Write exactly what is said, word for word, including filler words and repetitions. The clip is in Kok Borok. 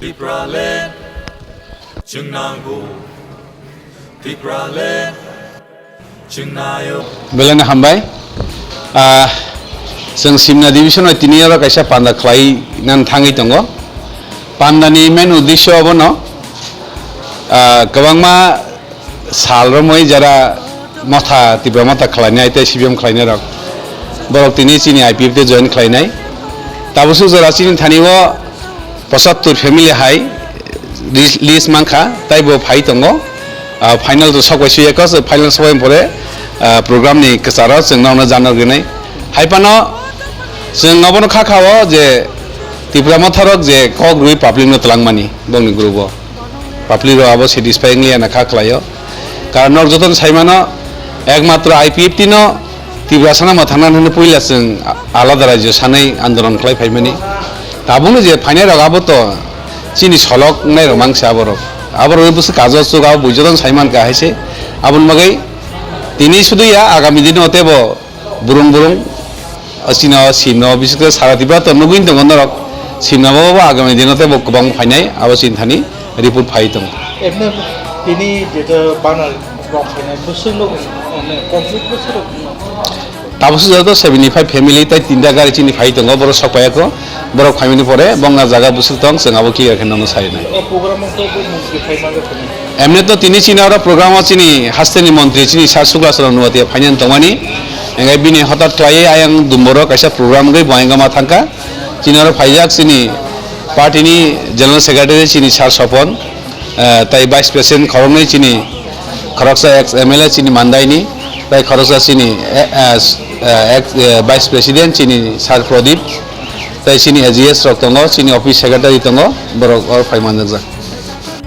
Tipraland, chwng nango. Tipraland, chwng naio. Belai no hambai. Ah, chwng Simna division o tini oro kaisa panda khlai nan thangwi tongo. Panda ni main uddesho abono, ah, kwbangma sal romwi jara motha, Tipra motha khlainai tei C P M khlainai rok, borok tini chini I P F T join khlainai. Tabuk suk jora chini thani o pochattor family hai lis-, list mankha, tei bo phai tongo. Ah, final to sok bai suya kos, final sok bai pore, ah, program ni kwcharo chwng nokno jana gwnai. Hai phano chwng obono kha kha o je Tipra motha rok je kok rwi public no twlangmani bongni group o. Public rok abo satisfyingly ana kha khlaio. Karon nok jotono saimano, ekmatro I P F T no Tiprasano mwthangna hwnwi puila chwng alada rajyo sanwi andolon khlai phaimani. Tabukno je phainai rok abo to chini solok wngnai rok mangsa aborok. Aborok bwswk kajo chuk abo bui jotono saimankha haise. Aboni bagwi tini sudu ya agami dino tebo burung burung, ah, chini o Simna o, bises kore sara Tripura to nugwi tongo norok. Simna bo, bo agami dino tei bo kwbang phainai, abo chini thani report phai tongo. Emne tini jeto bana rok phainai, bwswk rok, emne complete bwswk rok? Tabuk sujak to seventy five family tei tinta gari chini phai tongo, borok sok phaiya kho. Borok phaimani pore bongna jaga bwswk tong, chwng abo clear khe nono sai nai. O program o to bo mungsi phai ma jakhani. Emne to tini chini oro program o chini hasteni montri chini Sir Sukla Charan Noatia phainani tongmani. Engai bini hotat khlaiwi ayang Dumboro kaisa program wngwi bo ayang ma thangkha. Chini oro phaijak chini party ni General Secretary chini Sir Sopon, eh, tai Vice President khoroknwi chini khoroksa ex M L A chini Mandaini, tai khoroksa chini, eh, eh, ex, eh, Vice President chini Sir Pradip, tai chini A G S rok tongo, chini office secretary tongo, borok oro phai manjakjak.